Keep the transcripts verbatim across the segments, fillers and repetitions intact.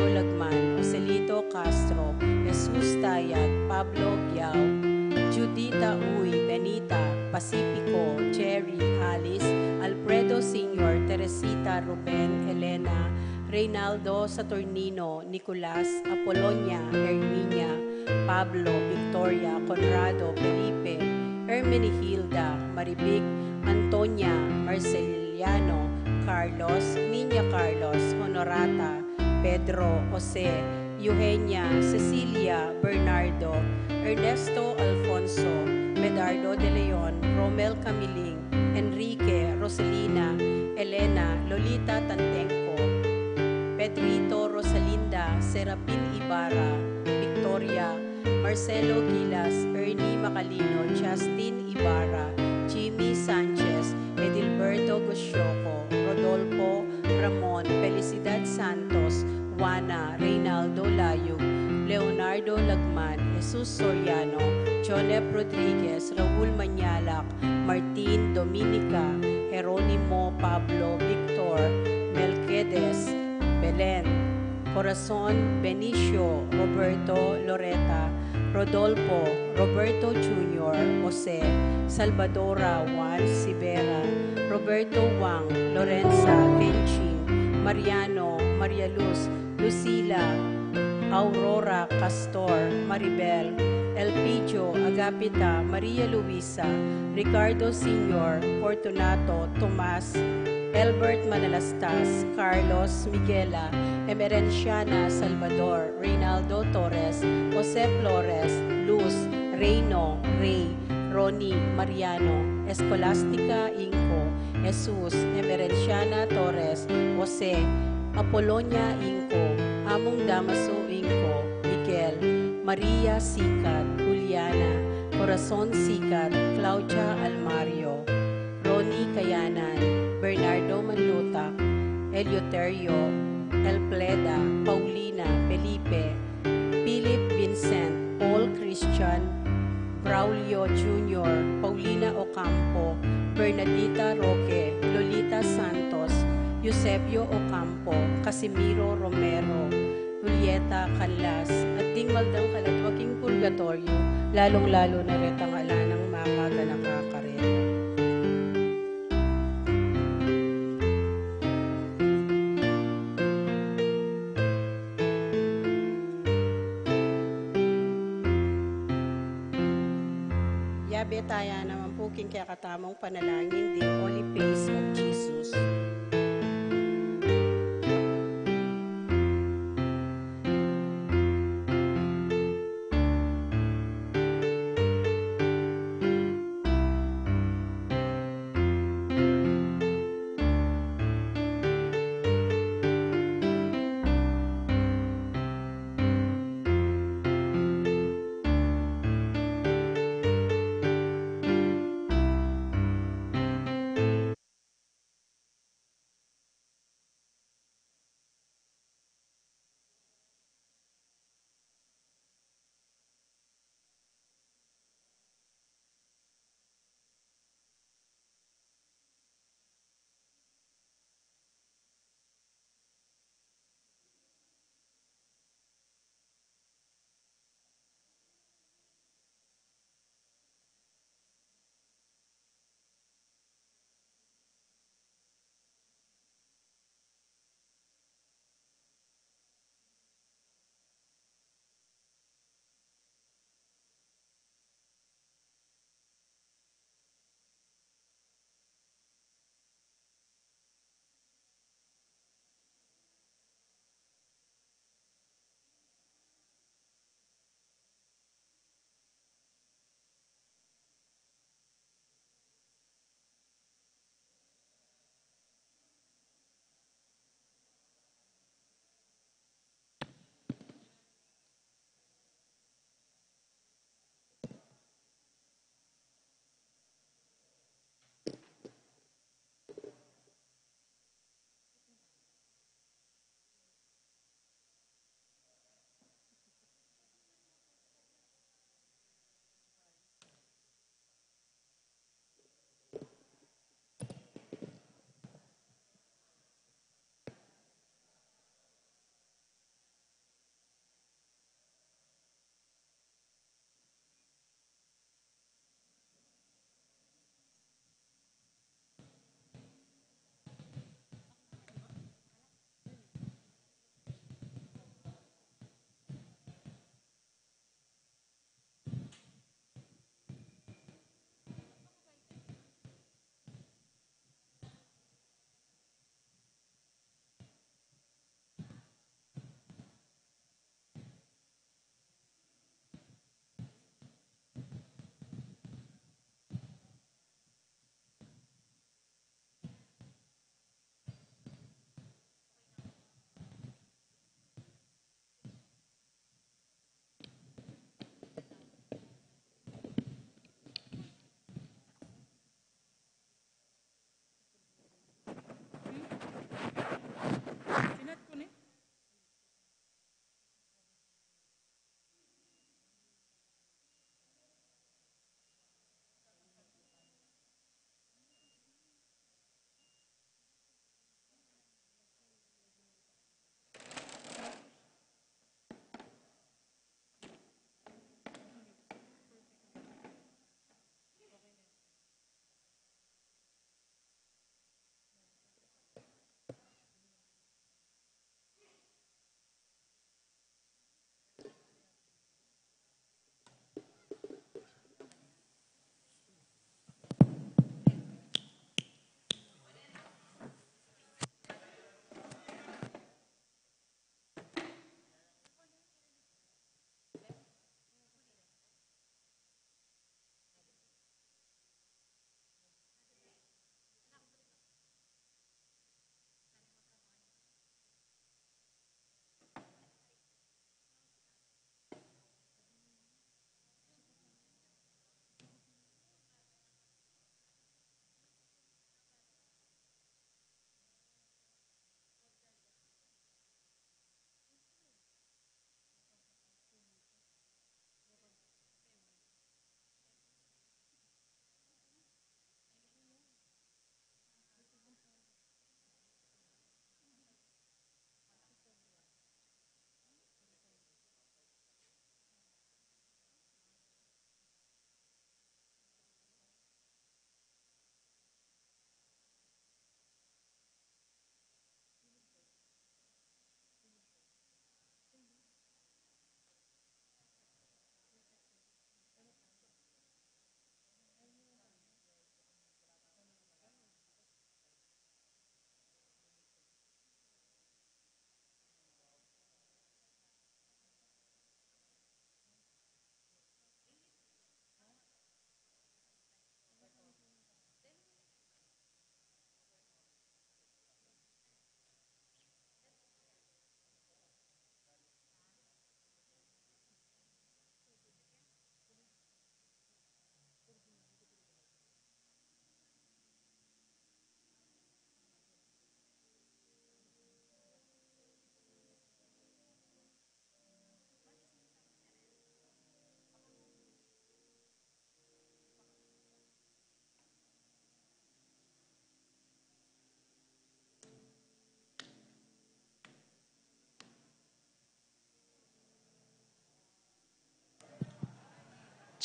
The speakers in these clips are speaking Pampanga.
Lagman, Joselito Castro, Jesus Tayag, Pablo Giao, Judita Uy, Benita, Pacifico, Jerry, Alice, Alfredo Senior, Teresita, Ruben, Elena, Reynaldo Saturnino, Nicolas, Apolonia, Erminia, Pablo, Victoria, Conrado, Felipe, Hermenegilda, Marivic, Antonia, Marceliano, Carlos, Niña Carlos, Honorata, Pedro, Jose, Eugenia, Cecilia, Bernardo, Ernesto, Alfonso, Medardo de Leon, Romel Camiling, Enrique, Roselina, Elena, Lolita Tantengco, Pedrito, Rosalinda, Serapin Ibarra, Victoria, Marcelo Gilas, Ernie Macalino, Justin Ibarra, Jimmy Sanchez, Edilberto Gusyoco, Rodolfo Ramon, Felicidad Santos, Juana, Reynaldo Layug, Leonardo Lagman, Jesus Soriano, Jonep Rodriguez, Raul Mañalac, Martin, Dominica, Jeronimo, Pablo, Victor, Melquiades, Belen, Corazon, Benicio, Roberto, Loreta, Rodolfo, Roberto Junior, Jose, Salvadora, Juan, Sivera, Roberto, Wang, Lorenza, Benching, Mariano, Maria Luz, Lucila, Aurora, Castor, Maribel, Elpidio, Agapita, Maria Luisa, Ricardo Senior, Fortunato, Tomas, Elbert Manalastas, Carlos, Miguela, Emerenciana, Salvador, Reynaldo Torres, Jose Flores, Luz, Reino, Rey, Ronnie, Mariano, Escolastica, Inco, Jesus, Emerenciana Torres, Jose, Apolonia, Inco, Among Damaso, Inco, Miguel, Maria, Sikat, Juliana, Corazon, Sikat, Claudia, Almario, Ronnie, Kayanan, Bernardo, Manlutak, Eleuterio, Elpleda, Paulina, Felipe, Philip, Vincent, Paul, Christian, Braulio Junior, Paulina Ocampo, Bernadita Roque, Lolita Santos, Eusebio Ocampo, Casimiro Romero, Julieta Canlas, at ding maldang kaladwa king purgatoryo, lalung-lalu na retang ala nang makaganaka kareta. Yabe taya naman pu king kekatamung panalangin, the Holy Face of Jesus.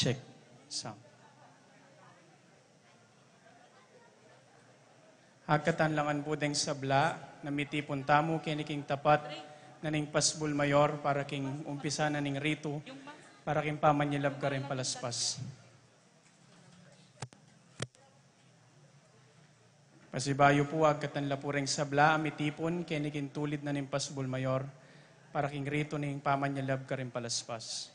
Check. Sound. Agkatan la ngan pu deng sabla na mitipun tamu keni king tapat na ning Pasbul Mayor para king umpisa na ning ritu para king pamanyalab karing palaspas. Pasibayu pu, agkatan la pu reng sabla a mitipun keni king tulid na ning Pasbul Mayor para king ritu ning pamanyalab karing palaspas.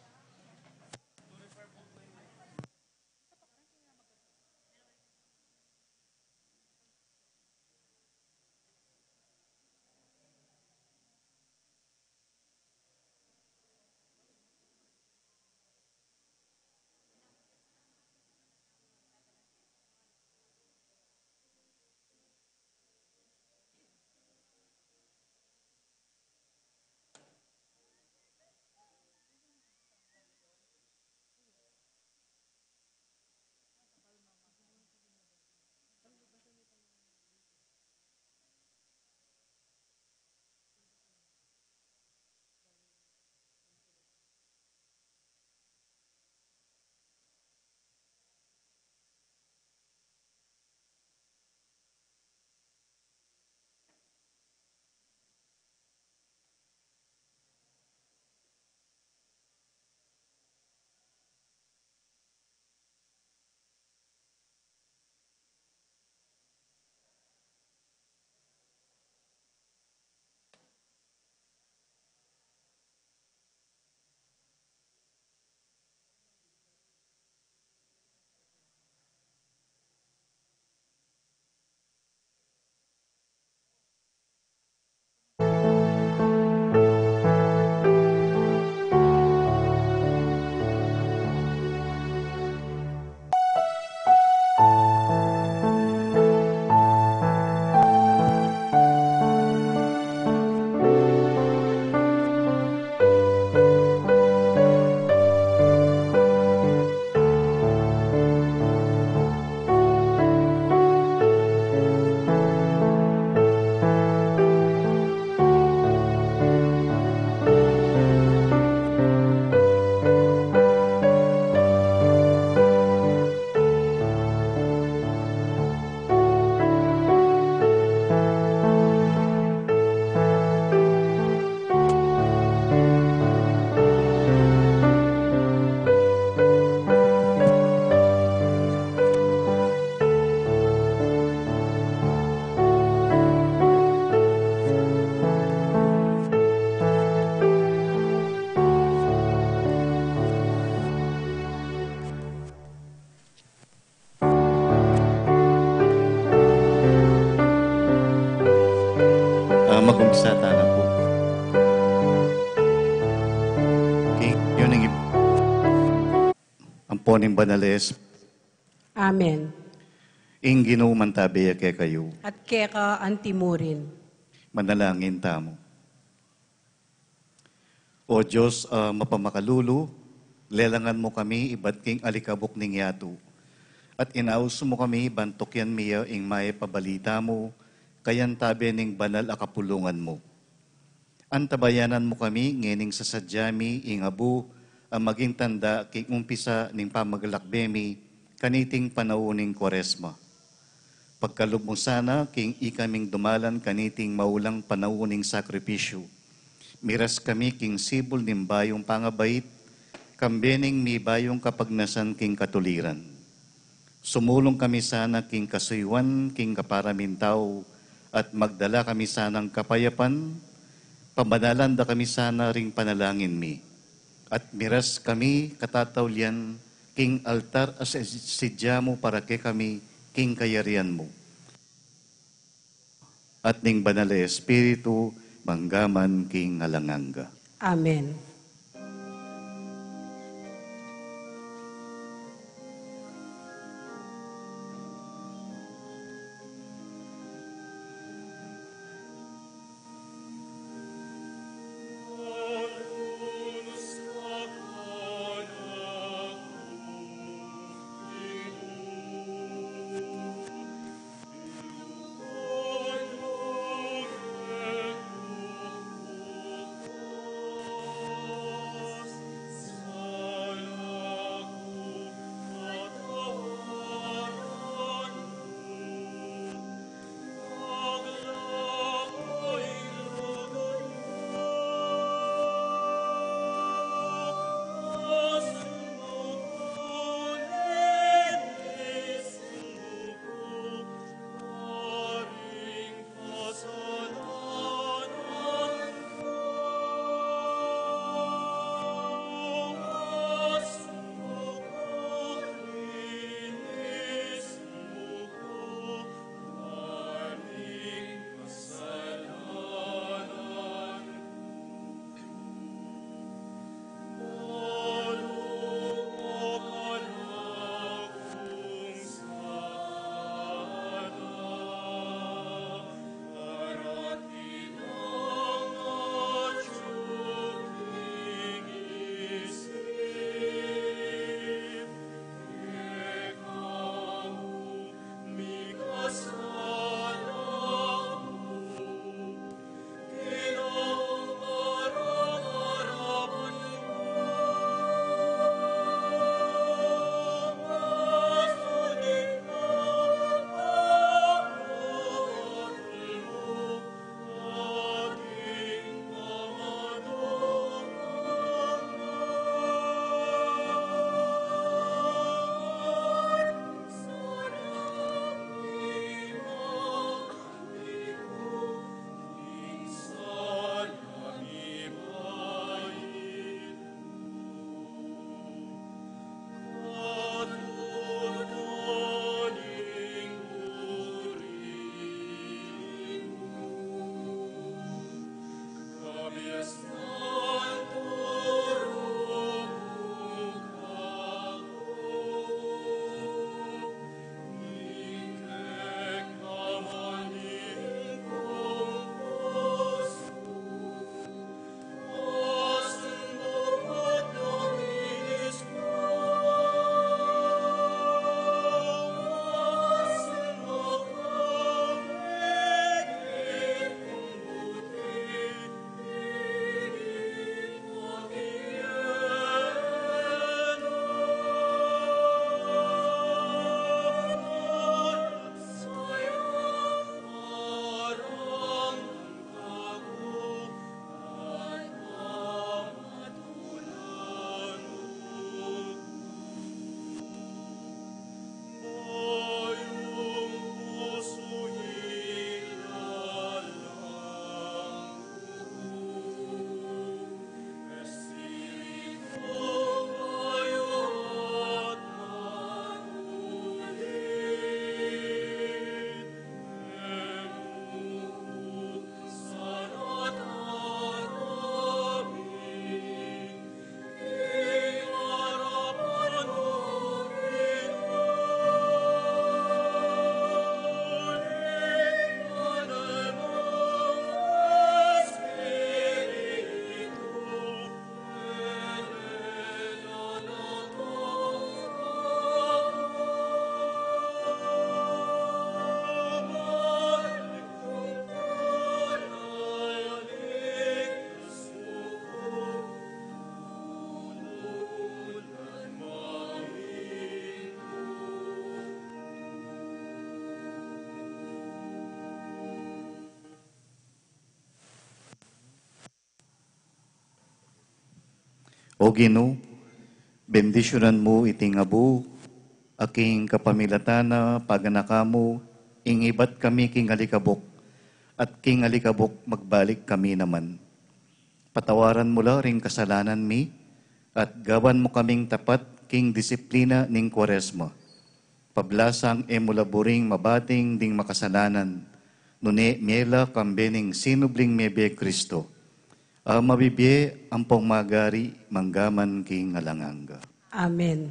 Ah, mag-umpisa tana pu. Okay, yun ang ip-, ang poning banales. Amen. Ing Ginu mantabe ya kekayu. At keka antimurin. Manalangin tamu. O Dios a mapamakalulu, lelangan mu kami ibat king alikabuk ning yatu, at inaus mu kami ban tukyan mi ya ing mayap a balita mu, kayantabe ning banal a kapulungan mu. Antabayanan mu kami ngening sasadya mi ing abu a maging tanda king umpisa ning pamaglakbe mi kaniting panaun ning Kuaresma. Pagkalub mu sana king ikaming dumalan kaniting maulang panaun ning sakripisyu. Miras kami king sibul ning bayung pangabait, kambe ning mibayung kapagnasan king katuliran. Sumulung kami sana king kasuyuan king kapara ming tau, at magdala kami sanang kapayapan, pamanalan da kami sana ring panalangin mi. At miras kami katataulian king altar a si-, sidya mu para kekami king kayarian mu. At ning Banal a Espiritu, manggaman king alang angga. Amen. O Ginu, bendisyunan mu iting abu, a king kapamilatan na paganaka mu, ing ibat kami king alikabuk, at king alikabuk magbalik kami naman. Patawaran mu la ring kasalanan mi, at gawan mu kaming tapat king disiplina ning Kwaresma. Pablasang e mu la buring mabating ding makasalanan, nune mie la kambe ning sinubling mebie Kristo, a mabibie ampong magari mangga man king alang angga. Amen.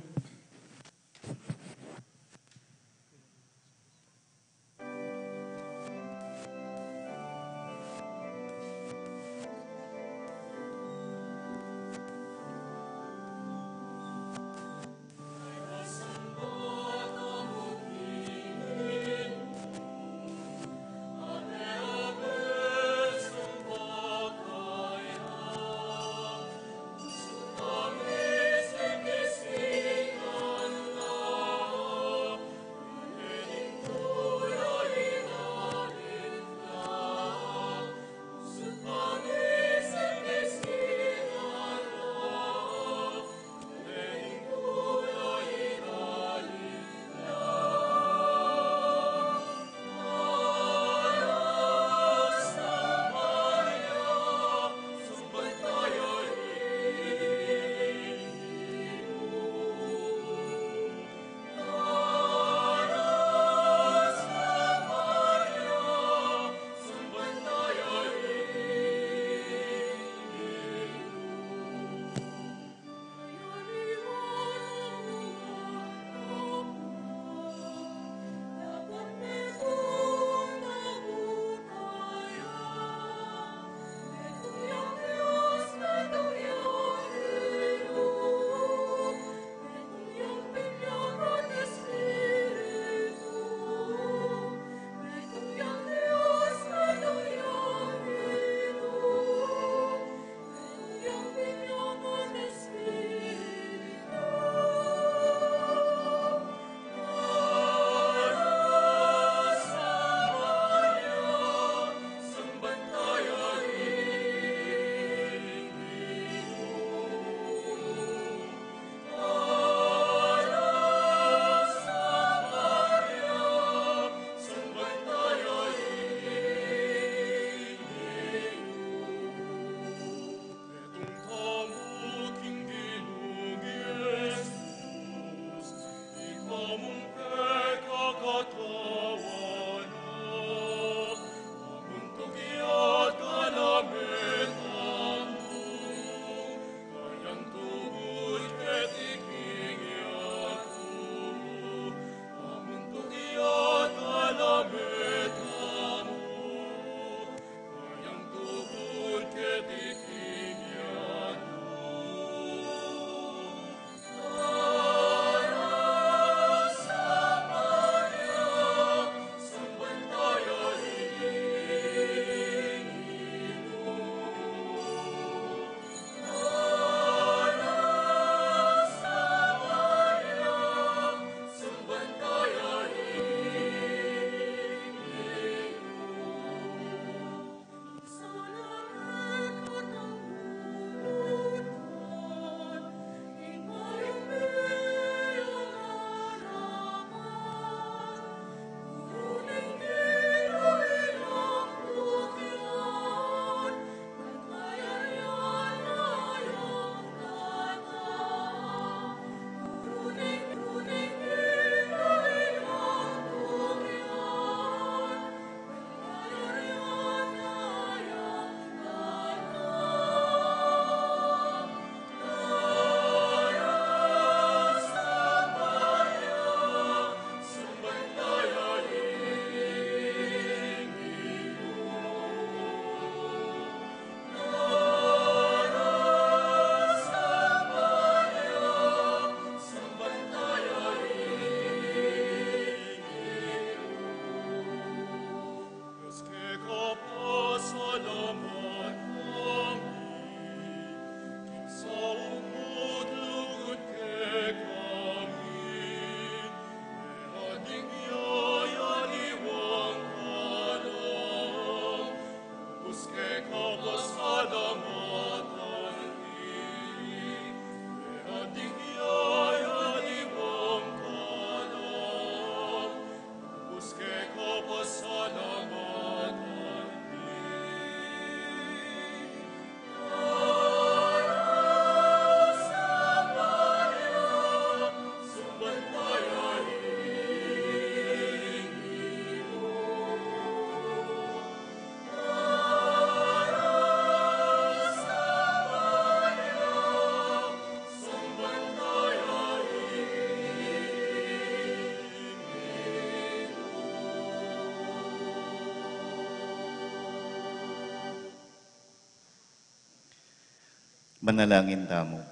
Manalangin tamu.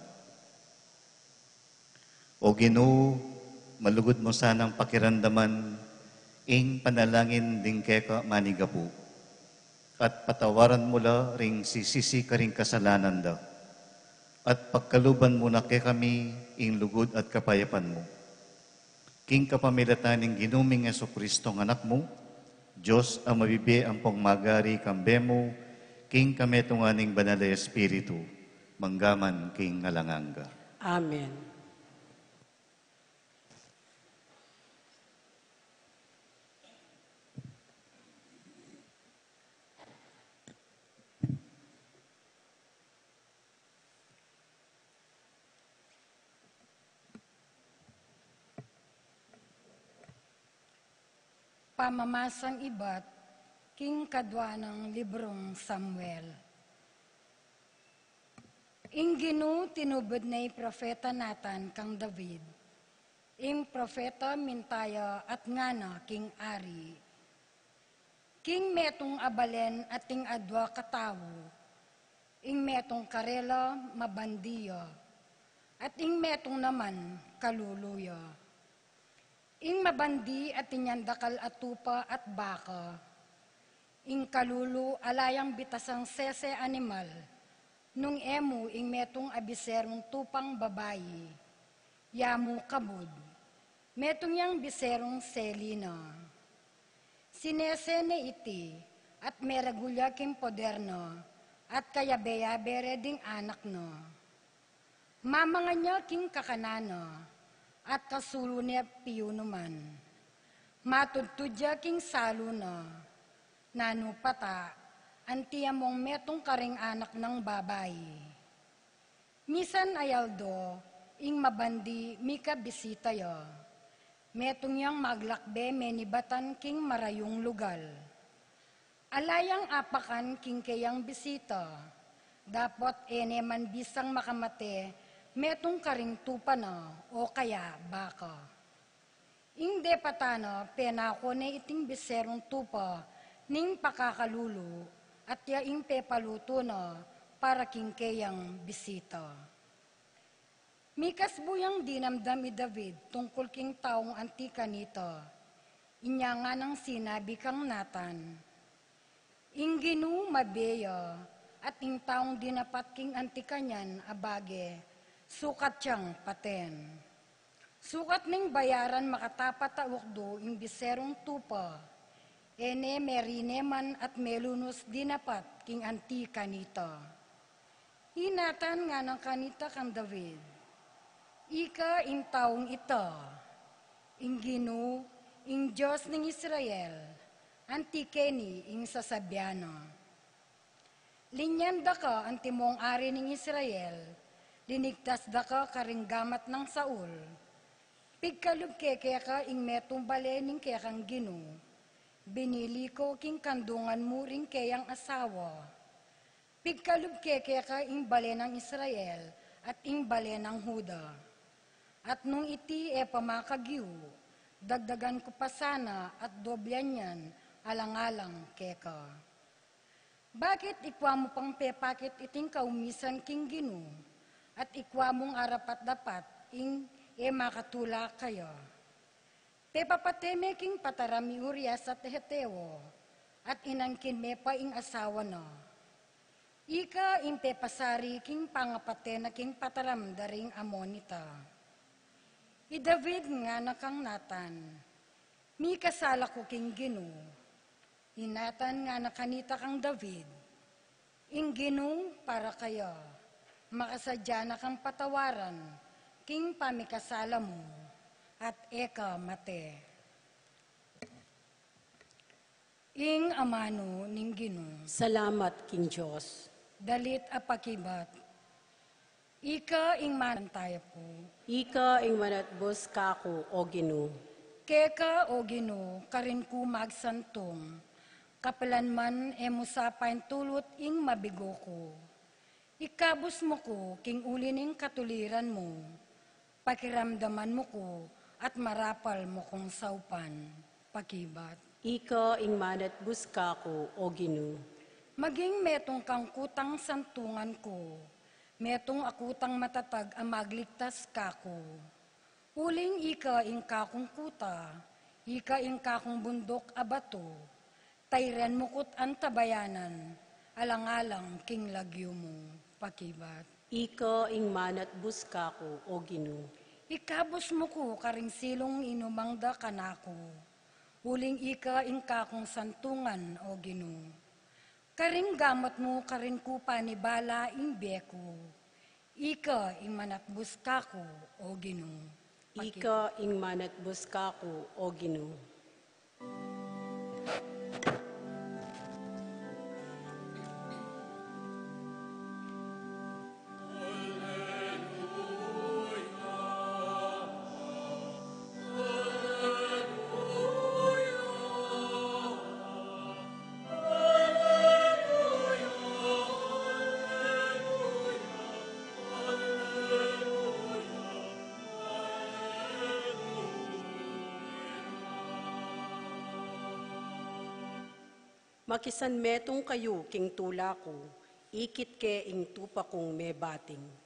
O Ginu, malugud mu sanang pakiramdaman ing panalangin ding keka manigapu, at patawaran mu la ring sisisi karing kasalanan da, at pagkaluban mu na kekami ing lugud at kapayapan mu. King kapamilatan ning Ginu ming Jesucristo nga Anak mu, Dios a mabibie ampong magari kambe mu, king kametungan ning Banal a Espiritu, mangga man king alang angga. Amen. Pamamasang ibat king kadua nang librung Samuel. Ing Ginu tinubud ne i propeta Natan kang David, ing propeta minta ya at ngana king ari, king metung a balen ating adua katau, ing metung karela mabandi ya, at ing metung naman kalulu ya. Ing mabandi atin yang dakal a tupa at baka, ing kalulu ala yang bitasang sese animal, nung e mu ing metung a biserung tupang babai, ya mu kabud, metung yang biserung seli na. Sinese ne iti, at meragul ya king poder na, at kayabe-yabe re ding anak na. Mamangan ya king kakanan na, at kasulu ne piyu nu man. Matudtud ya king salu na, nanu pa ta, anti ya mung metung karing anak nang babai. Misan a aldo, ing mabandi mika bisita ya. Metung yang maglakbe menibatan king marayung lugal. Ala yang apakan king keyang bisita, dapot e ne man bisang makamate metung karing tupa na o kaya baka. Ing depatan na penako ne iting biserung tupa ning pakakalulu, at ya ing pepalutu na para king keyang bisita. Mikas bu yang dinamdam i David tungkul king taung anti kanita. Inya nganang sinabi kang Natan, "Ing Ginu mabie ya, at ing taung dinapat king anti kanyan a bage, sukat yang paten. Sukat ning bayaran makatapat a ukdu ing biserung tupa, e ne merine man at melunus dinapat king anti kanita." I Natan nganang kanita kang David, "Ika ing taung ita, ing Ginu, ing Dios ning Israel, anti keni ing sasabian na: Linyan da ka antimong ari ning Israel, linigtas da ka karing gamat nang Saul. Pigkalub ke keka ing metung bale ning kekang Ginu, binili ko king kandungan mu ring keyang asawa. Pigkalub ke keka ing bale nang Israel at ing bale nang Juda. At nung iti e pa makagyu, dagdagan ku pa sana at doblian yan alang-alang keka. Bakit ikwa mu pang pepakit iting kaumisan king Ginu, at ikwa mung arapat-dapat ing e makatula kaya? Pepapate me king pataram i Urias at Heteo, at inangkin me pa ing asawa na. Ika ing pepasari king pangapate na king pataram da ring Amonita." I David ngana kang Natan, "Mikasala ku king Ginu." I Natan ngana kanita kang David, "Ing Ginu para kaya, makasadya na kang patawaran king pamikasala mu, at e ka mate." Ing amanu ning Ginu. Salamat king Dios. Dalit a pakibat. Ika ing manantaya pu. Ika ing manatbus kaku, O Ginu. Keka, O Ginu, karin ku magsantung. Kapilan man e mu sa paintulut ing mabigo ku. Ikabus mu ku king uli ning katuliran mu. Pakiramdaman mu ku at marapal mu kung saupan. Pakibat. Ika ing manatbus kaku, O Ginu. Maging metung kang kutang santungan ku. Metung a kutang matatag a magligtas kaku. Uling ika ing kakung kuta, ika ing kakung bunduk a batu, tairan mu kut antabayanan, alang-alang king lagyu mu pakibat. Ika ing manatbus kaku, O Ginu. Ikabus mu ku karing silung inumang da kanaku, uling ika ing kakung santungan, O Ginu. Karing gamat mu karin ku panibala ing bie ku. Ika ing manatbus kaku, O Ginu. Ika ing manatbus kaku, O Ginu. Makisanmetung kayu king tula ku, ikit ke ing tupa kung mebating.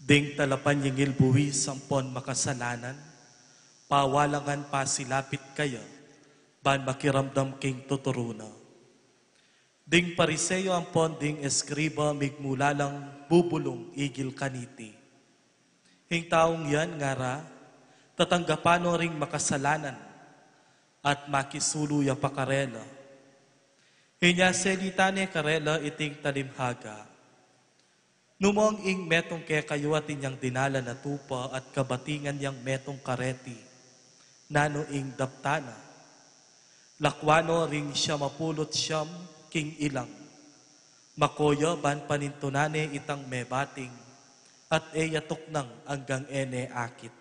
Ding talapanyingil buwis ampon makasalanan, pawalangan pasilapit kaya, ban makiramdam king tuturu na. Ding Pariseo ampon ding eskriba migmula lang bubulung igil kaniti. Ing taung yan ngara, tatanggapan no ring makasalanan, at makisulu ya pa karela. Inya selita ne karela iting talimhaga. Numong ing metung kekayu atin yang dinalan a tupa at kabatingan yang metung kareti, nanu ing daptan na? Lakwan no ring siamapulu't siam king ilang. Makoya ban panintunan ne itang mebating, at e ya tuknang anggang e ne akit.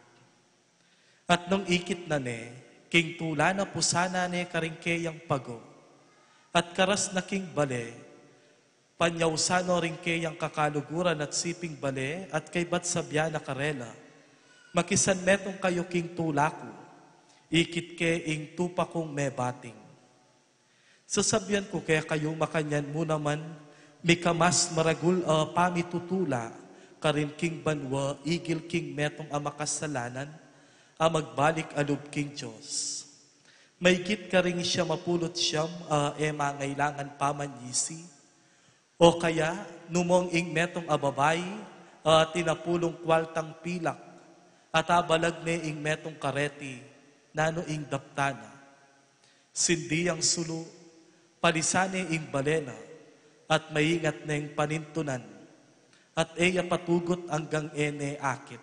At nung ikit na ne, king tula na pusanan ne karing keyang pago, at karas na king bale, panyausan no ring keyang kakaluguran at siping bale, at kaybat sabyan na karela, makisanmetung kayu king tula ku, ikit ke ing tupa kung mebating. Sasabian ku kekayu, makanyan mu naman mika mas maragul a pamitutula karin king banua igil king metung a makasalanan a magbalik a lub king Dios, maygit karing siamapulu't siam a e mangailangan pamanyisi. O kaya, numong ing metung a babai a tinapulung kwaltang pilak, at abalag ne ing metung kareti, nanu ing daptan na? Sindi yang sulu, palisan ne ing bale na, at maingat neng panintunan, at e ya patugut anggang e ne akit.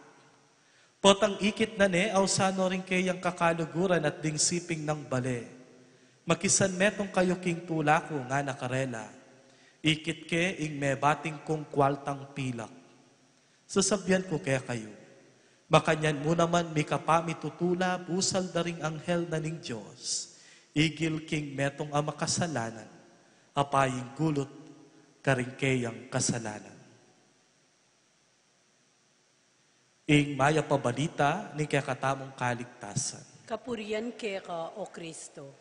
Potang ikit na ne, ausan no ring keyang kakaluguran at ding siping nang bale. Makisanmetung kayu king tula ku, ngana karela, ikit ke ing mebating kung kwaltang pilak. Sasabian ku kekayu, makanyan mu naman mika pamitutula busal da ring anghel na ning Dios, igil king metung a makasalanan, a paying gulut karing keyang kasalanan. Ing mayap a balita ning kekatamung kaligtasan. Kapurian keka, O Kristo.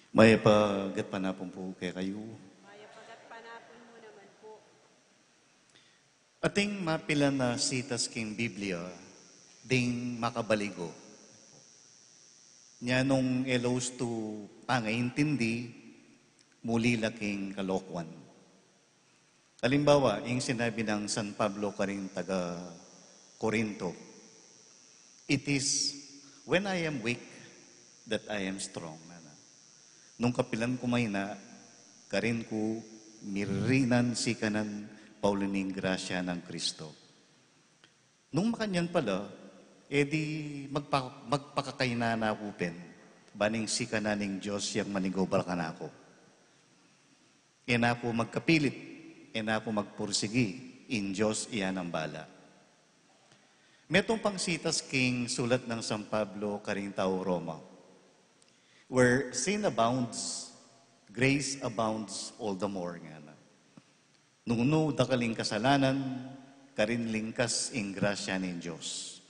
Mayap a gatpanapun pu kekayu. Mayap a gatpanapun Ating mapilan a sitas king Biblia ding makabaligo. Nya nung e la ustu pangaintindi, muli la king kalokuan. Alimbawa, ing sinabi nang San Pablo karing taga Corinto, "It is when I am weak that I am strong." Nung kapilan ku maina, karin ku mirinan sikanan pauli ning grasya nang Kristo. Nung makanyan pala, e di magpa-, magpakakaina na ku pin, ban ing sikanan ning Dios yang manigobra kanaku. E na ku magkapilit, e na ku magpursigi, ing Dios iya nang bala. Metung pang sitas king sulat nang San Pablo karing tau Roma, "Where sin abounds, grace abounds all the more," ngana. Nung nu dakal ing kasalanan, karin lingkas ing grasya ning Dios.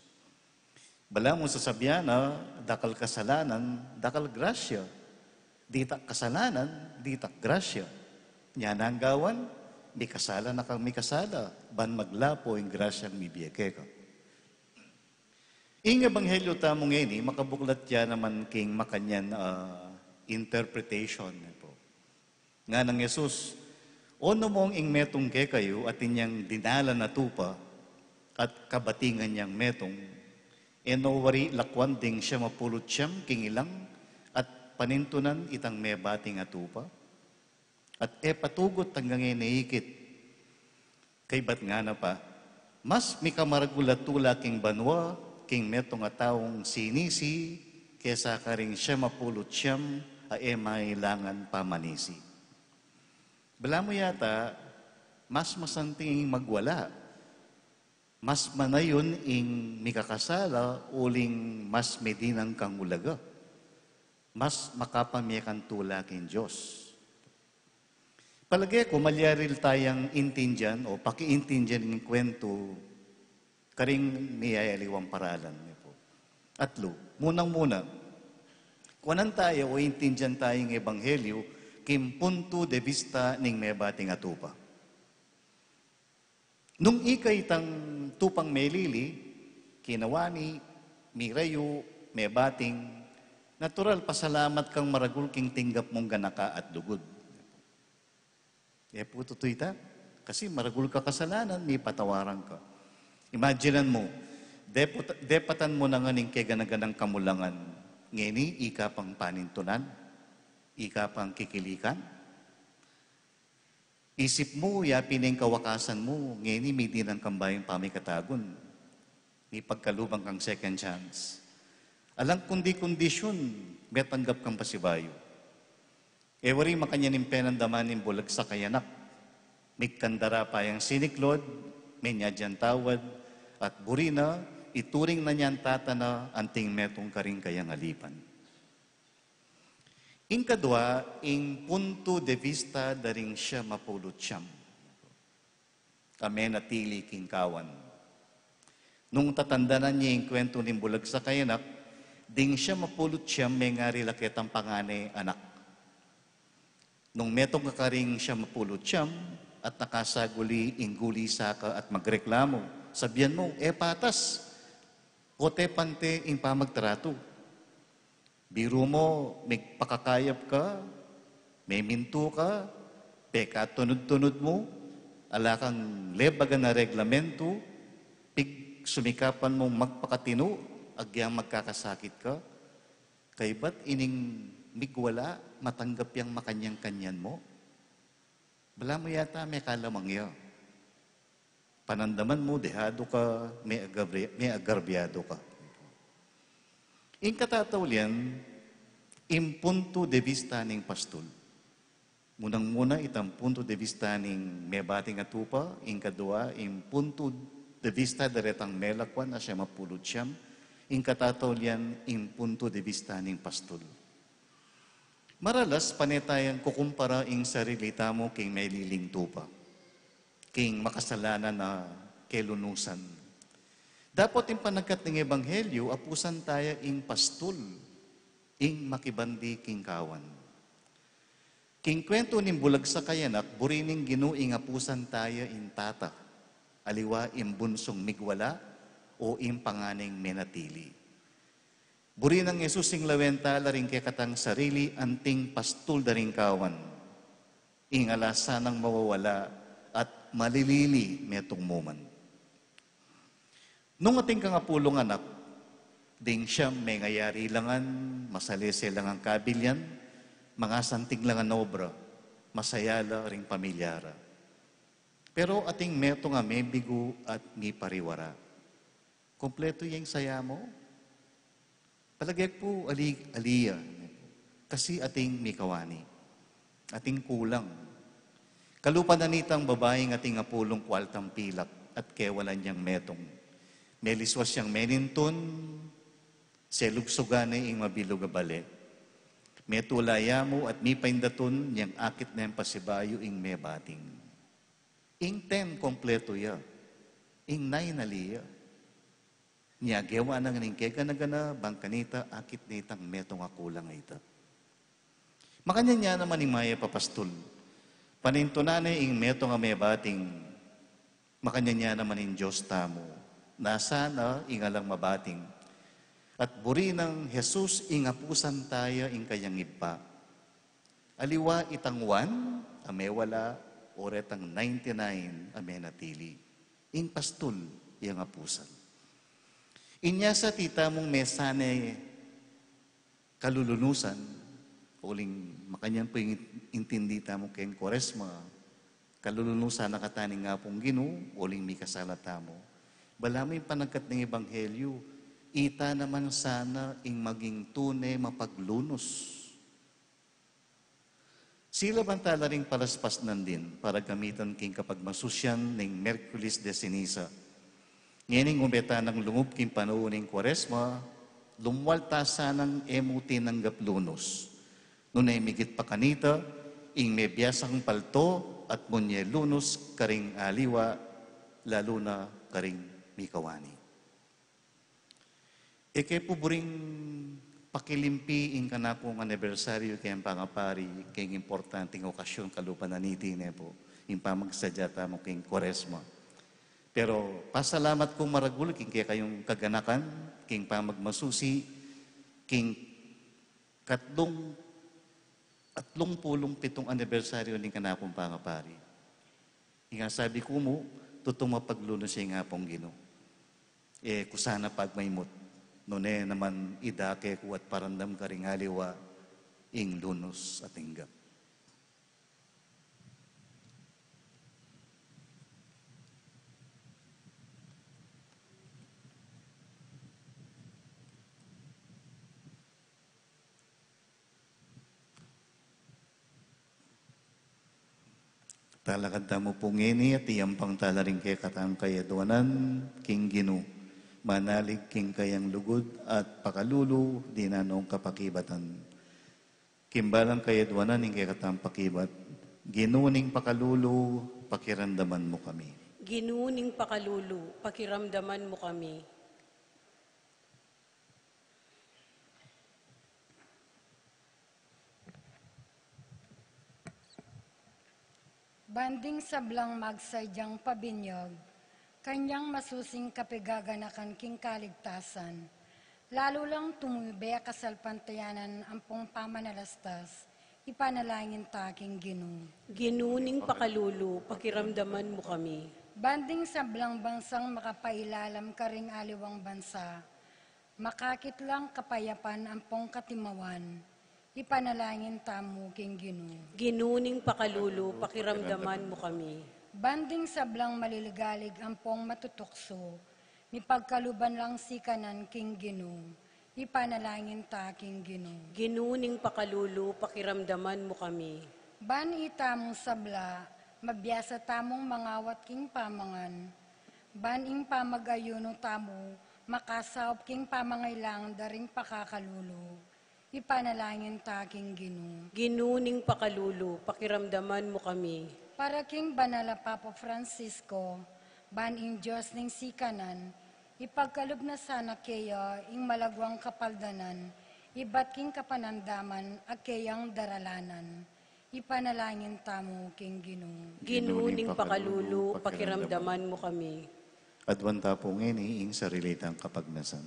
Balamu sasabian na, dakal kasalanan, dakal grasya. Ditak kasalanan, ditak grasya. Nya nang gawan, mikasala na kang mikasala, ban maglapo ing grasyang mibie keka. Ing ebanghelyo tamu ngeni, makabuklat ya naman king makanyan, ah, interpretation, e pu. Nganang Jesus, "O nu mong ing metung kekayu atin yang dinalan a tupa, at kabatingan yang metung, e no wari lakwan ding siam a pulu't siam king ilang, at panintunan itang mebating a tupa? At e patugut anggang e ne ikit." Kaybat ngana pa, "Mas mikamaragul a tula king banua king metung a taung sinisi, kesa karing siam a pulu't siam a e mailangan pamanisi." Balamu yata, mas masanting ing magwala. Mas manayun ing mikakasala, uling mas medinang kang ulaga. Mas makapamie kang tula king Dios. Palage ku, malyari tayang intindian o pakiintindian ing kwentu karing miyayaliwang paralan, e pu. Atlu, munang-muna, kuanan taya o intindian taya ing ebanghelyo king puntu de vista ning mebating a tupa. Nung ika itang tupang melili, kinawani, mirayu, mebating, natural pasalamat kang maragul king tinggap mung ganaka at lugud. E pu tutu ita, kasi maragul ka kasalanan, mipatawaran ka. Imaginan mu, deput-, depatan mu na ngan ing kegana-ganang kamulangan, ngeni ika pang panintunan, ika pang kikilikan. Isip mu, ya pin ing kawakasan mu, ngeni midinang kang bayung pamikatagun. Mipagkaluban kang second chance. Alang kundi kondisyun, metanggap kang pasibayu. E wari makanyan ing penandaman ning bulagsak a anak. Migkandara pa yang siniklod, menyadian tawad, at buri na, ituring na niang tata na anting metung karing kayang alipan. Ing kadua, ing puntu de vista da ring siam a pulu't siam a menatili king kawan. Nung tatandanan ye ing kwentu ning bulagsak a anak, ding siam a pulu't siam mengari la ketang pangane anak. Nung metung ka karing siam a pulu't siam at nakasaguli ing gulisa ka at magreklamu, sabian mu, "E patas, kote pante ing pamagtratu." Biru mu, migpakakayap ka, memintu ka, pekatunud-tunud mu, ala kang lebagan a reglamentu, pigsumikapan mung magpakatinu, agyang magkakasakit ka, kaybat ining migwala, matanggap yang makanyan-kanyan mu. Balamu yata mekalamang ya. Panandaman mu, dehado ka, meagarbi-, meagarbyado ka. Ing katataulian, ing puntu de vista ning pastul. Munang-muna itang puntu de vista ning mebating a tupa, ing kadua, ing puntu de vista da retang melakwan a siam a pulu't siam, ing katataulian, ing puntu de vista ning pastul. Maralas, pane tayang kukumpara ing sarili tamu king meliling tupa, king makasalanan a kelunusan. Dapot ing panagkat ning ebanghelyo, apusan taya ing pastul, ing makibandi king kawan. King kwentu ning bulagsak a anak, buri ning Ginu ing apusan taya ing tata Aliwa ing bunsung migwala o ing panganeng menatili. Buri nang Jesus ing lawen tala ring kekatang sarili anting pastul da ring kawan. Ing ala sanang mawawala at malilili metung muman. Nung ating kangapulung anak, ding siyam mengayari la ngan, masalese la ngan kabilyan, mangasanting la ngan obra, masaya la ring pamilya ra. Pero ating metung a mebigu at mipariwara. Kompletu ya ing saya mu? Palagay ku ali, ali ya. Kasi ating mikawani. Ating kulang. Kalupa na nitang babaing ating apulung kwaltang pilak at kewalan yang metung. Meliswas yang menintun, selugsugan ne ing mabilug a bale. Metula ya mu at mipaindatun yang akit neng pasibayu ing mebating. Ing ten kompletu ya. Ing nine ali ya. Nya gewa na ngan ing kegana-gana, bang kanita akit nitang metung a kulang a ita. Makanyan ya naman ing mayap a pastul. Panintunan ne ing metung a mebating. Makanyan ya naman ing Dios tamu. Nasa na ing alang mabating. At buri nang Jesus ing apusan taya ing kayang Ibpa. Aliwa itang one a mewala, o retang ninety-nine a menatili. Ing pastul, yang apusan. Inya sa titamung mesane kalulunusan, uling makanyan pu ing intindi tamu keng Kuaresma, kalulunusan na katamu ning Apung Ginu, uling mikasala tamu. Balamu ing panagkat ning Ebanghelyu, ita naman sana ing maging tune mapaglunus. Sila banta la ring palaspas nandin para gamitan king kapagmasusian ning Miyerkules de Ceniza. Ngening ume tanang lungub king panaun ning Kuaresma, lumwal ta sanang e mu tinanggap lunus. Nune migit pa kanita, ing mebiasang palto at munye lunus karing aliwa, lalu na karing mikawani. E ke pu buring pakilimpi ing kanakung anibersaryu keng pangapari, keng importanteng okasyon kalupa na niti ne pu, ing pamagsadya tamu keng Kuaresma. Pero pasalamat kung maragul keng kekayung kaganakan, keng pamagmasusi, keng katlung, atlung pulung pitung anibersaryu ning kanakung pangapari. Ing sabi ku mu, tutung mapaglunus ya ing Apung Ginu. E ku sana pagmaymut, nune naman idake ku at paramdam karing aliwa ing lunus a tinggap. Talakad tamu pu ngeni at iyampang tala ring kekatang kayaduanan king Ginu. Manalig king kayang lugud at pakalulu, dinan nong kapakibatan. King balang kayaduanan ing kekatang pakibat, Ginu ning pakalulu, pakiramdaman mu kami. Ginu ning pakalulu, pakiramdaman mu kami. Ban ding sablang magsaidyang pabinyag, kanyang masusing kapigaganakan king kaligtasan, lalu lang tumibe a kasalpantayanan ampong pamanalastas, ipanalangin ta king Ginu. Ginu ning pakalulu, pakiramdaman mu kami. Ban ding sablang bansang makapailalam karing aliwang bansa, makakit lang kapayapan ampong katimawan, ipanalangin tamu king Ginu. Ginu ning pakalulu, pakiramdaman mu kami. Ban ding sablang maliligalig ampong matutuksu, mipagkaluban lang sikanan king Ginu, ipanalangin ta king Ginu. Ginu ning pakalulu, pakiramdaman mu kami. Ban itamu sabla, mabiasa tamung mangawat king pamangan. Ban ing pamag-ayunu tamu, makasaup king pamangailangan da ring pakakalulu. Ipanalangin ta king Ginu. Ginu ning pakalulu, pakiramdaman mu kami. Para king banal a Papa Francisco, ban ing Dios ning sikanan, ipagkalub na sana keya ing malagwang kapaldanan, ibat king kapanamdaman a keyang daralanan. Ipanalangin tamu king Ginu. Ginu ning pakalulu, pakiramdaman mu kami. Aduan ta pu ngeni ing sarili tang kapagnasan.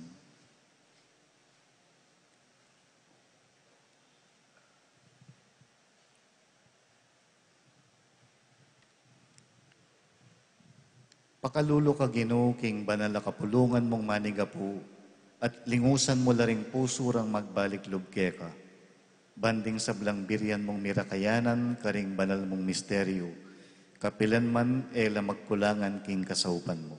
Pakalulu ka, Ginu, king banal a kapulungan mung manigapu, at lingusan mu la ring pusu rang magbalik lub keka. Ban ding sablang birian mung mirakayanan karing banal mung misteryu, kapilan man e la magkulangan king kasaupan mu.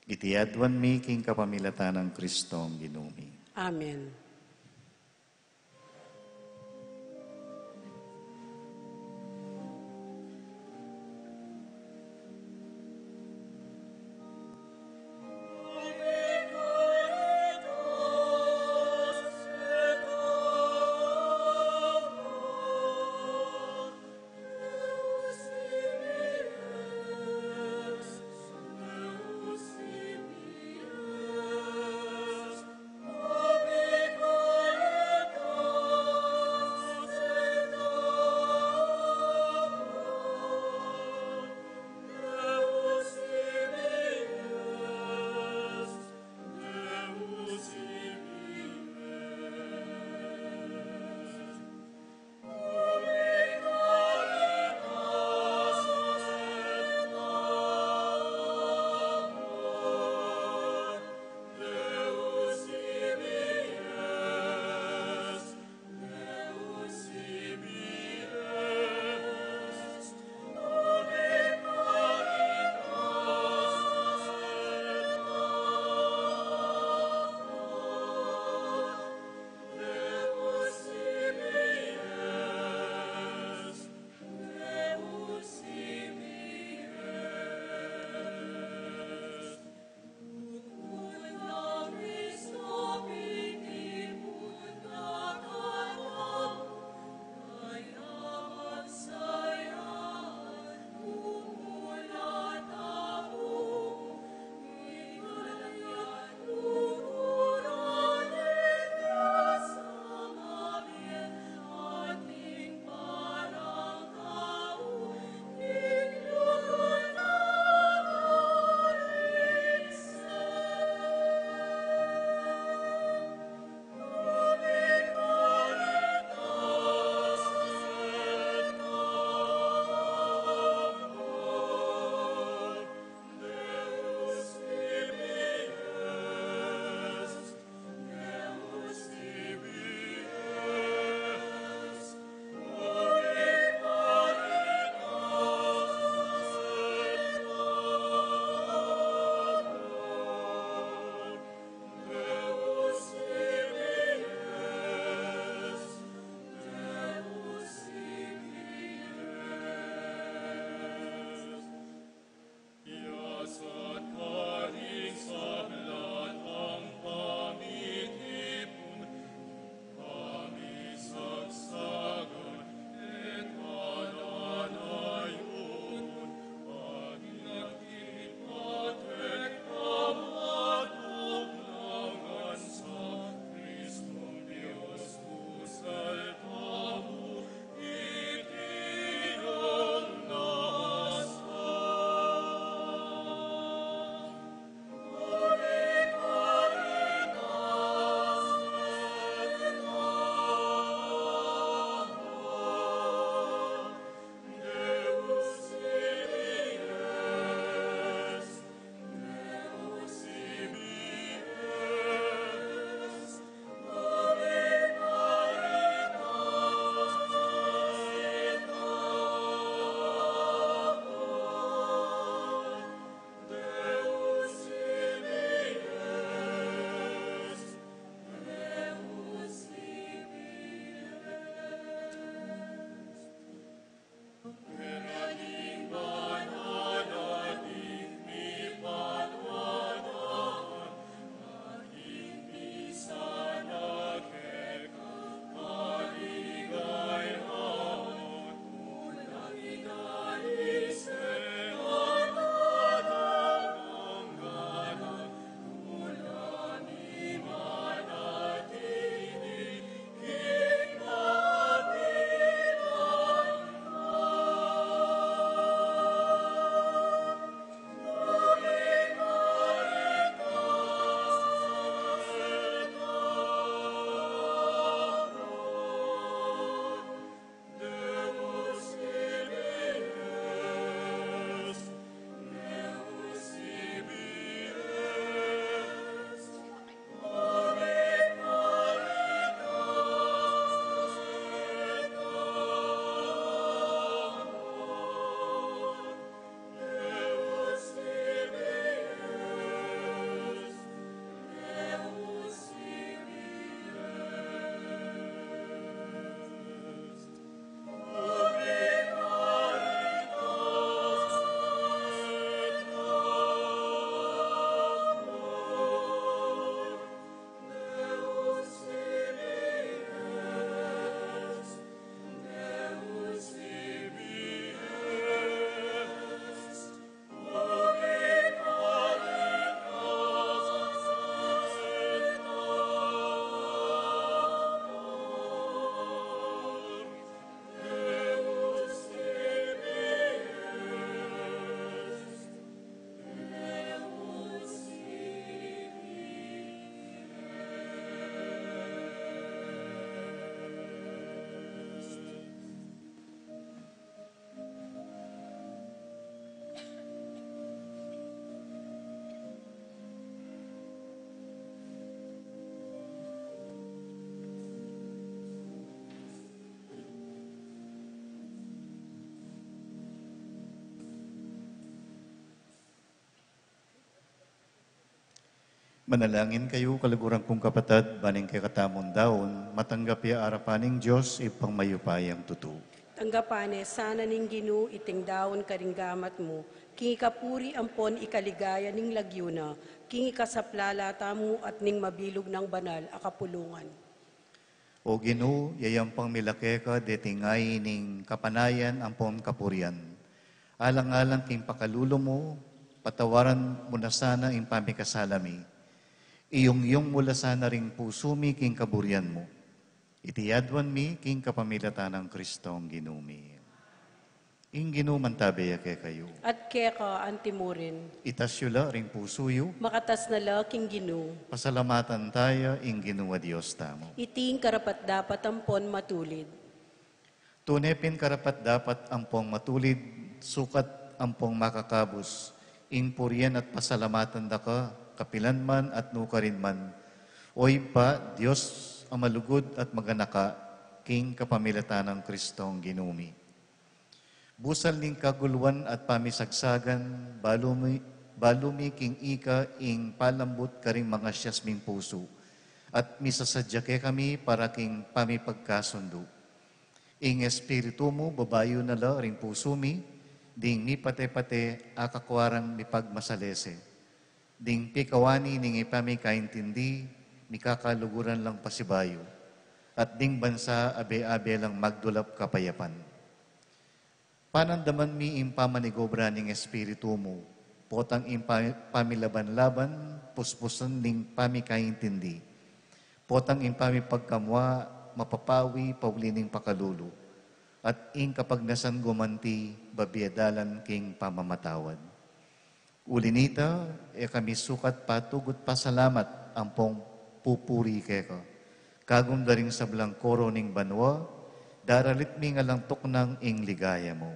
Iti aduan mi king kapamilatan nang Kristong Ginu mi. Amen. Manalangin kayu, kaluguran kung kapatad, ban ing kekatamung daun matanggap ya arapan ning Dios, Ibpang mayupayang tutu. Tanggapan ne sana ning Ginu iting daun karing gamat mu, king ikapuri ampon ikaligaya ning lagyu na, king ikasaplala tamu at ning mabilug nang banal a kapulungan. O Ginu, yayampang mi la keka deting ain ning kapanayan ampon kapurian. Alang-alang king pakalulu mu, patawaran mu na sana ing pamikasala mi. Iyungyung mu la sana ring pusu mi king kaburian mu. Iti aduan mi king kapamilatan nang Kristong Ginu mi. Ing Ginu mantabe ya kekayu. At keka antimurin. Itas yu la ring pusu yu. Makatas na la king Ginu. Pasalamatan taya ing Ginu a Dios tamu. Iti ing karapat-dapat ampon matulid. Tune pin karapat-dapat ampong matulid, sukat ampong makakabus, ing purian at pasalamatan da ka, kapilan man at nukarin man, O Ibpa, Dios a malugud at maganaka, king kapamilatan nang Kristong Ginu mi. Busal ning kaguluan at pamisagsagan, balu mi, balu mi king ika ing palambut karing mangasias ming pusu, at misasadya kekami para king pamipagkasundu. Ing Espiritu mu, babayu na la ring pusu mi, ding mipate-pate a kakuarang mipagmasalese. Ding pikawani ning ipamikaintindi, mikakaluguran lang pasibayu, at ding bansa abe-abe lang magdulap kapayapan. Panandaman mi ing pamanigobra ning Espiritu mu, potang ing pa-, pamilaban-laban, puspusan ning pamikaintindi, potang ing pamipagkamua, mapapawi, pauli ning pakalulu, at ing kapagnasan gumanti, babie dalan king pamamatawad. Uli nita, e kami sukat patugut pasalamat ampong pupuri keka. Kagum da ring sablang koro ning banua, daralit mi ngan lang tuknang ing ligaya mu.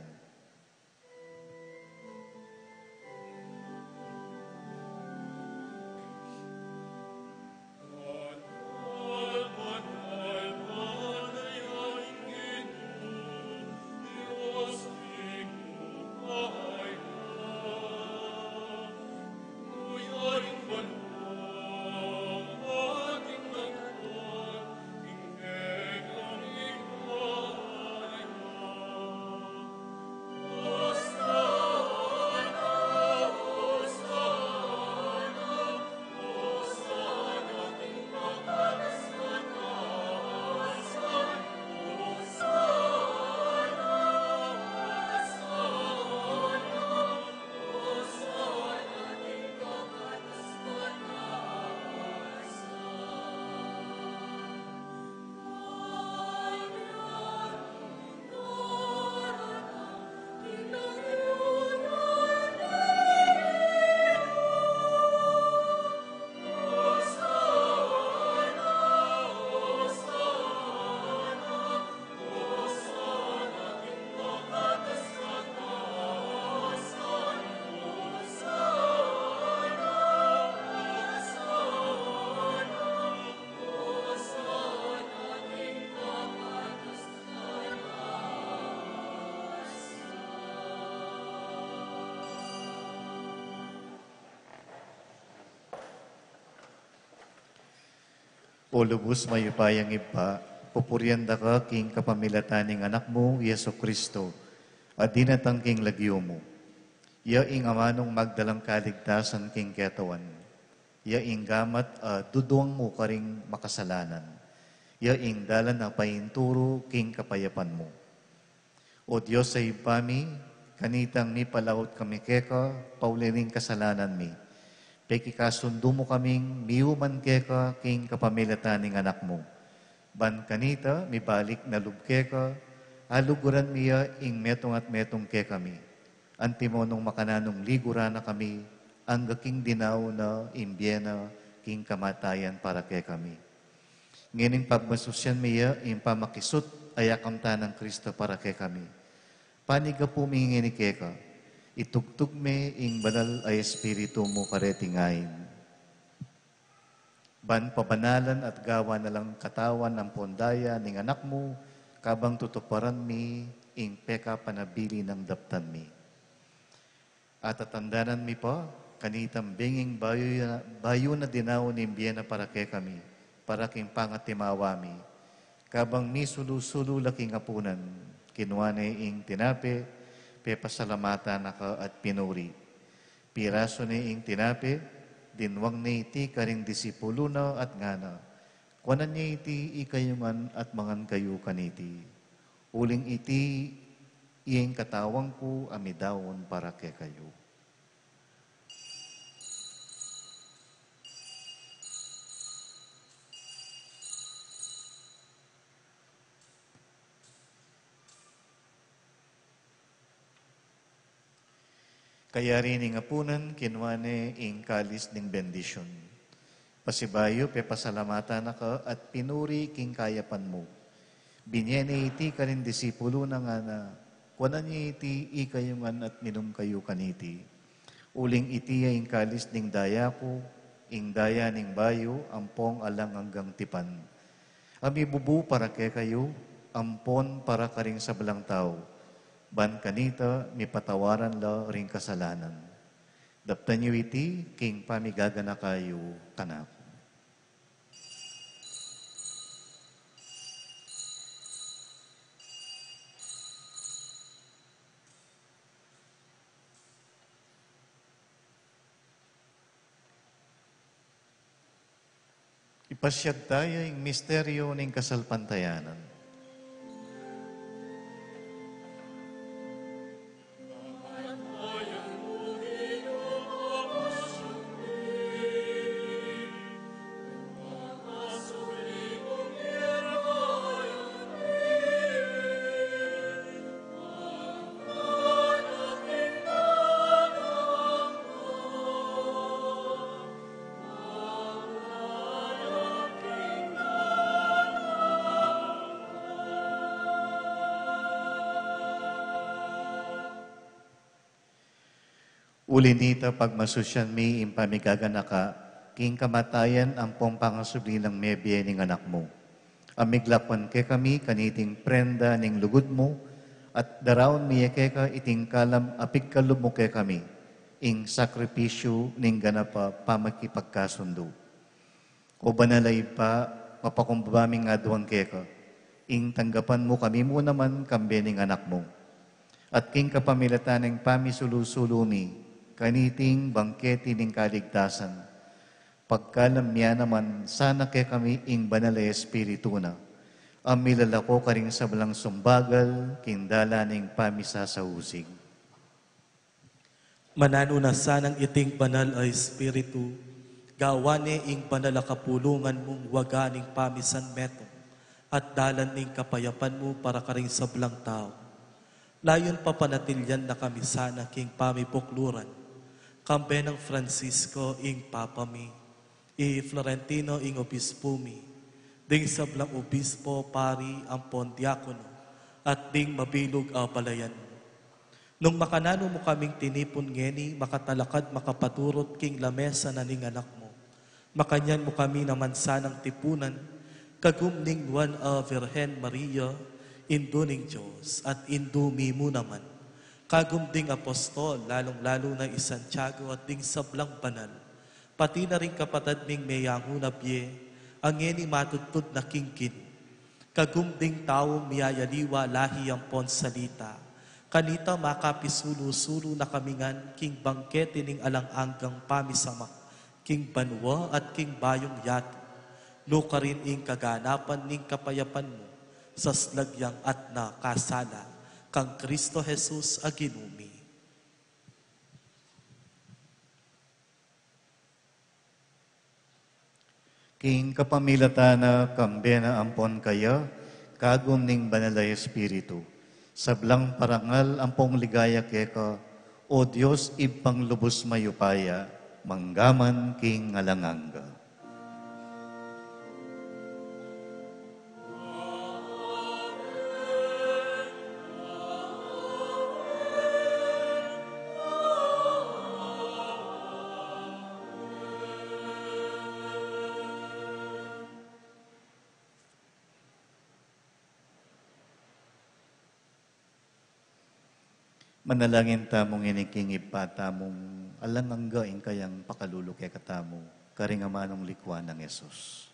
O lubus mayupayang Ibpa, pupurian da ka king kapamilatan ning Anak mu, Jesu Cristo, a dinatang king lagyu mu. Ya ing amanung magdalang kaligtasan king ketawan. Ya ing gamat a duduang mu karing makasalanan. Ya ing dalan a painturu king kapayapan mu. O Dios a Ibpa mi, kanitang mipalaut kami keka, pauli ning kasalanan mi. Pekikasundu mu kaming miuman keka king kapamilatan ning Anak mu. Ban kanita, mibalik na lub keka, aluguran mi ya ing metung at metung kekami. Antimo nung makananung liguran na kami, angga king dinaun na ing bie na king kamatayan para kekami. Ngening pagmasusian mi ya ing pamakisut a yakamtan nang Kristo para kekami. Panigapu mi ngeni keka, itugtug me ing banal a Espiritu mu kareting ain. Ban pabanalan at gawan na lang katawan ampon daya ning Anak mu, kabang tutuparan mi ing pekapanabilin nang daptan mi. Atatandanan mi pa, Kanitang benging bayu, bayu na dinaun ning bie na para kekami, para king pangatimawa mi. Kabang misulu-sulu la king apunan, kinua ne ing tinape, pepasalamatan na ka at pinuri. Pirasu ne ing tinape, dinwang ne iti karing disipulu na at ngana, kuanan ye iti ikayu ngan at mangan kayu kaniti. Uling iti ing katawan ku a midaun para kekayu. Kayari ning apunan, kinua ne ing kalis ning bendisyun. Pasibayu, pepasalamatan na ka at pinuri king kayapan mu. Binie ne iti karing disipulu na ngana, kuanan ye iti ikayu ngan at minum kayu kaniti. Uling iti ya ing kalis ning daya ku, ing daya ning bayu ampong alang anggang tipan. A mibubu para kekayu, ampon para karing sablang tau, ban kanita mipatawaran la ring kasalanan. Daptan yu iti king pamigaganaka yu kanaku. Ipasiag taya ing misteryo ning kasalpantayanan. Uli nita, pagmasusyan mi ing pamigaganaka king kamatayan ampong pangasubli nang mebie ning Anak mu. Amig lakwan kekami kaniting prenda ning lugud mu, at daraun mi ya keka iting kalam a pigkalub mu kekami, ing sakripisyu ning ganap a pamakipagkasundu. O Banal a Ibpa, mapakumbaba ming aduan keka, ing tanggapan mu kami mu naman kambe ning Anak mu. At king kapamilatan ning pamisulu-sulu mi kaniting bangkete ning kaligtasan, pagkalam mu ya naman sana kekami ing Banal a Espiritu na, a milalako karing sablang sumbagal king dalan ning pamisasausig. Mananu na sanang iting Banal a Espiritu, gawan ne ing banal a kapulungan mung waga ning pamisanmetung at dalan ning kapayapan mu para karing sablang tau. Layun papanatilian na kami sana king pamibukluran, kambe nang Francisco ing Papa mi, i Florentino ing obispu mi, ding sablang obispo, pari, ampon diakono, at ding mabilug a balayan mu. Nung makananu mu kaming tinipun ngeni, makatalakad makapaturut king lamesa na ning Anak mu, makanyan mu kami naman sanang tipunan, kagum ning Nuan a Virgen Maria, Indu ning Dios, at Indu mi mu naman, kagum ding apostol, lalung-lalu na i Santiago at ding sablang banal, pati na ring kapatad ming meyangu na bie, a ngeni matudtud na king gin. Kagum ding taung miyayaliwa lahi ampon salita. Kanita makapisulu-sulu na kami ngan king bangkete ning alang anggang pamisamak, king banua at king bayung yatu. Nukarin ing kaganapan ning kapayapan mu, saslag yang atin a kasala, kang Kristo Jesus a Ginu mi. King kapamilatan na, kambe na ampon kaya, kagum ning Banal a Espiritu, sablang parangal ampong ligaya keka, O Dios, Ibpang lubus mayupaya, manggaman king alang angga. Manalangin tamu ngeni king Ibpa tamung Alang angga ing kayang pakalulu kekatamu, karing amanung likuan nang Jesus.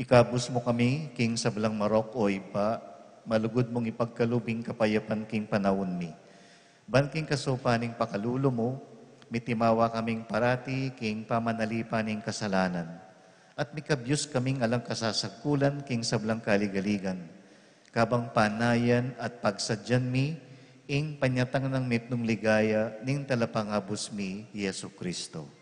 Ikabus mu kami king sablang marok, o Ibpa, malugud mung ipagkalub ing kapayapan king panaun mi. Ban king kasupan ning pakalulu mu, mitimawa kaming parati king pamanalipan ning kasalanan, at mikabyus kaming alang kasasagkulan king sablang kaligaligan, kabang panayan at pagsadyan mi ing panyatang nang mitmung ligaya ning Talapangabus mi, Jesucristo.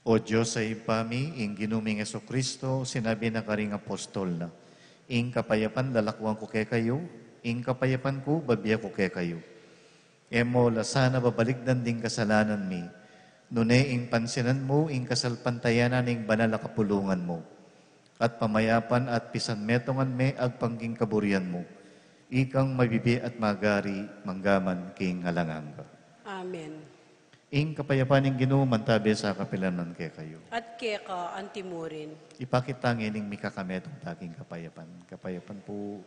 O Dios a Ibpa mi, ing Ginu ming Jesucristo, sinabi na karing apostol na, "Ing kapayapan lalakuan ku kekayu, ing kapayapan ku babie ku kekayu." E mu la sana babalikdan ding kasalanan mi, nune ing pansinan mu ing kasalpantayanan ning banal a kapulungan mu, at pamayapan at pisanmetungan me agpang king kaburian mu, ikang mabibie at magari manggaman king alang angga. Amen. Ing kapayapan ning Ginu mantabe sa kapilan man kekayu. At keka antimurin. Ipakit ta ngening mikakametung ta king kapayapan. Kapayapan pu.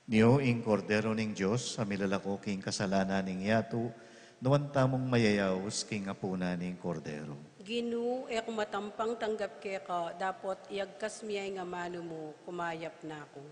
Nyo ing Kordero ning Dios, a milalako king kasalanan ning yatu, nuan tamung mayayaus king apunan ning Kordero. Ginu, e ku matampang tanggap keka, dapot iagkas mu ya ing amanu mu, kumayap na ku.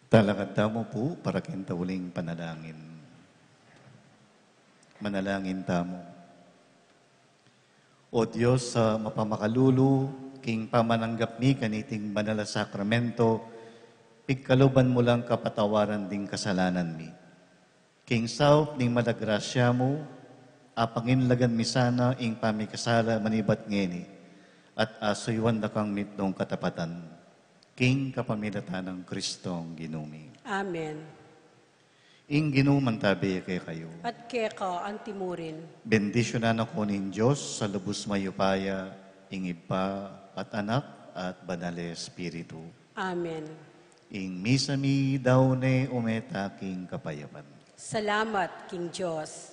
Talakad tamu pu para king tauling panalangin. Manalangin tamu. O Dios a mapamakalulu, king pamananggap mi kaniting banal a sakramento, pigkaluban mu lang kapatawaran ding kasalanan mi. King saup ning malagrasya mu, apanginlagan mi sana ing pamikasala manibat ngeni, at asuyuan da kang mitmung katapatan. King kapamilatan nang Kristong Ginu mi. Amen. Ing Ginu mantabi kekayu. At keka antimurin. Bendisyunan na kayu ning Dios a lubus mayupaya, ing Ibpa, at Anak, at Banal a Espiritu. Amen. Ing misa mi daun ne ume ta king kapayapan. Salamat king Dios.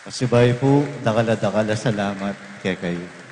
Kasibayu pu, dakal a dakal a salamat kekayu.